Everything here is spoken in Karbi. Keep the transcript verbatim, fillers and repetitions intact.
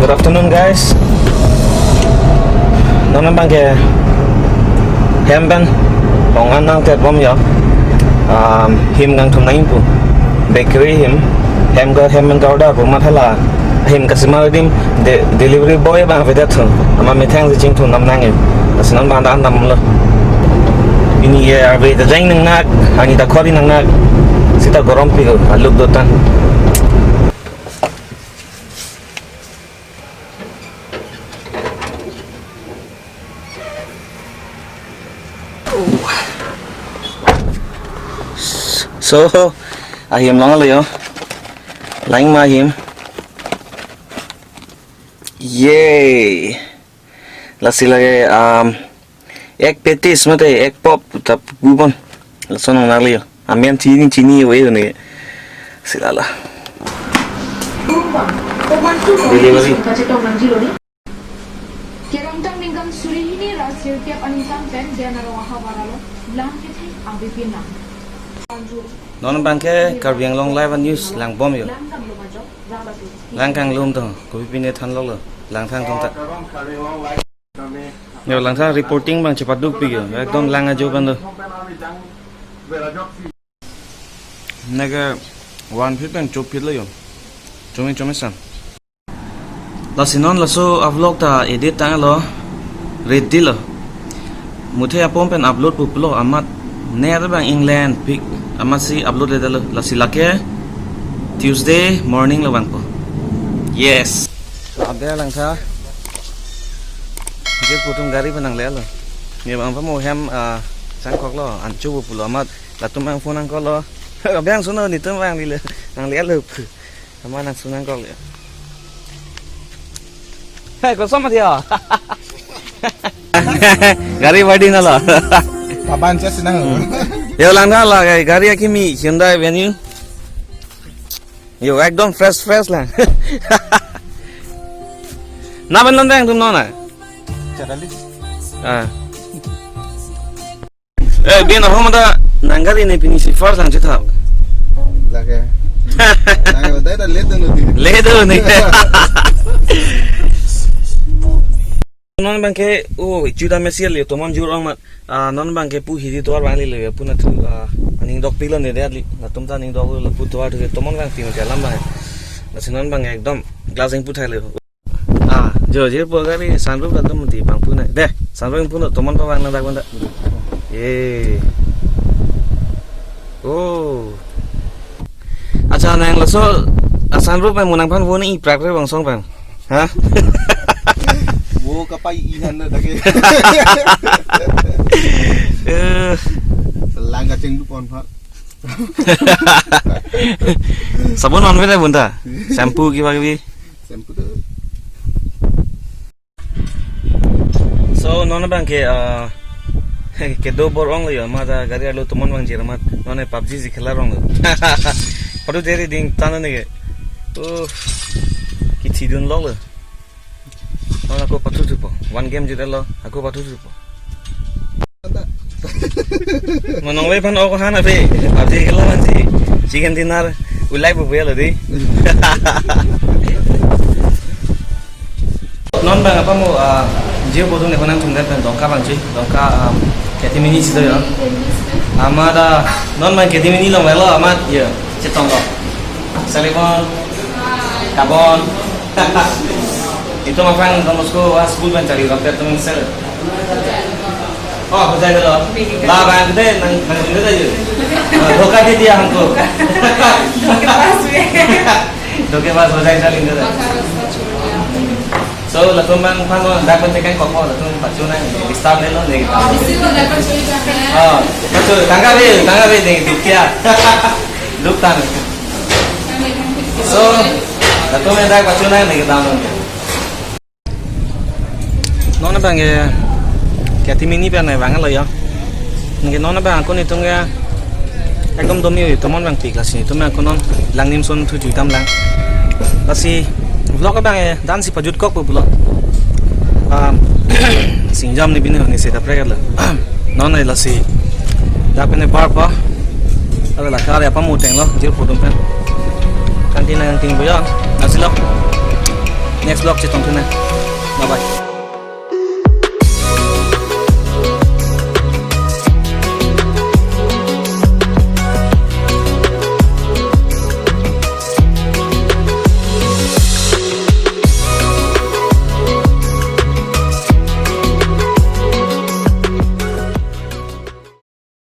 Good afternoon, guys. Non abang ke hem pen ong an nangtebom yo. Um, him kangthum nangji pu. Bakery him. Hem ka hem pen ka-order pu amat hala him kasemar adim de-, delivery boy abang avedet thu. Amat methang si chingthum nam nangji. Lasi non abang ta an damlo. Pini ke ave ta jeng nangnak, ani ta khori nangnak. Sita gorom pi ko, aluk dotan. So, ahim longlo yo. Lang ma ahim. Yay. Lasi lake, um, egg patties mate egg pop ta pu pon. Lason nangli yo. Amen chini chini we ne. Sila la. Delivery. Kerongtang ningkan suri hini ras sirkep aningkan pen dia narong ahavar along lang kethek abipin nang. Non abang ke Karbi Anglong Live News langbom yo. Lang kanglum to, kopi pine thanlo lo, langthang tong ta. Yo, langthang reporting abang chepaduk pi yo, ekdom lang ajo abang do. Neke one feet pen two feet lo yo. Chumi chumi san. Lasi non laso a-vlog ta edit tanglo, ready lo. Muthe apom pen upload pu pulo amat net abang England pik amatsi upload ledetlo. Lasi lake Tuesday morning lo abang po. Yes. Ade langtha. Jirpo atum gari pen nanglelo. Ne abang pamo hem, ah, sangkoklo, ancho pu pulo amat latum abang phone nangkoklo. Abang suno netum abang lile nanglelo. Amat nangsu nangkok ya. Hei, kosong mati ya. Gari badi nalo. Paban ches nang. Yo langtha la gari, gari akimi Hyundai Venue. Yo ekdom fresh fresh la. Na ben non deng tum non na. Chadali. Ah. Eh, bien ahom ta nang gari ne pini si first lang chethap. Lake. Nang dai ta le do nodi. Le do ne. Non abang ke, oh, chuda mesial le tomon jur ong mat. Ah, non abang ke pu hidi tovar abang le le pu na thu, ah, aning dok pilo ne de ali. Latum ta aning dok lo pu tovar thu tomon abang pin ke alam abang. Lasi non abang ekdom glass ing pu thai le. Ah, jo, jirpo gari sunroof latum mati bang pu na. De, sunroof pu na tomon pa bang na dak bang dak. Ye. Oh. Acha nang laso, ah, sunroof pen mo nangphan vo ne iprak re bang song bang. Ha? Vo kapai ihan na dake. Eh. Lang kacheng du pon pha. Sabun man beda bunta. Shampoo kiba kibi. Shampoo tu. So non abang ke, ah, kedo bor ong lo yo, amat gari arlo tomon abang jir amat non PUBG si khela rong lo. Padu deri ding tan ne ke. Oh, kithi dun lok lo. Non ako pathu thupo. One game jut lo, ako pathu thupo. Mo nongloi aphan ok han ave. PUBG khela mansi chicken dinner ulai bu buya lo di. Non abang apamo, ah, jio bodung ne konang thumdet pen Dongka abang ji. Dongka, ah, K T Mini si do yo. Amat, ah, non abang K T Mini along velo amat yo. Chetong lo. Salibon. Kabon. Itum aphan Don Bosco a school pen charli rok te tum sel. Oh, ho jai lo. La abang de nang nang jin de. Ah, dhoka de diya humko. Dhokebaz ho jai, charli de. So, latum abang aphan lo dak pen tekan kokmo, latum pachu nang disturb le lo ne. Ah, pachu tangka be, tangka be de dukya. Duk tang. So, latum dak pachu nang ne dam lo. Non abang ke K T Mini pen nai vanglo yo. Neke non abang ako netum ke ekdom domi yo tomon abang pik lasi netum ako non lang nim son thu jutam lang. Lasi vlog abang ke dan si pajut kok pu pulo. Um, singjam ne bini ne se ta prek lo. Non ne lasi dak pen ne bar pa. Ave la kar ya pamuteng lo, jir pudum pen. Kantin nang ting boya, nasi lo. Ne Vlog chetong thunang. Bye bye.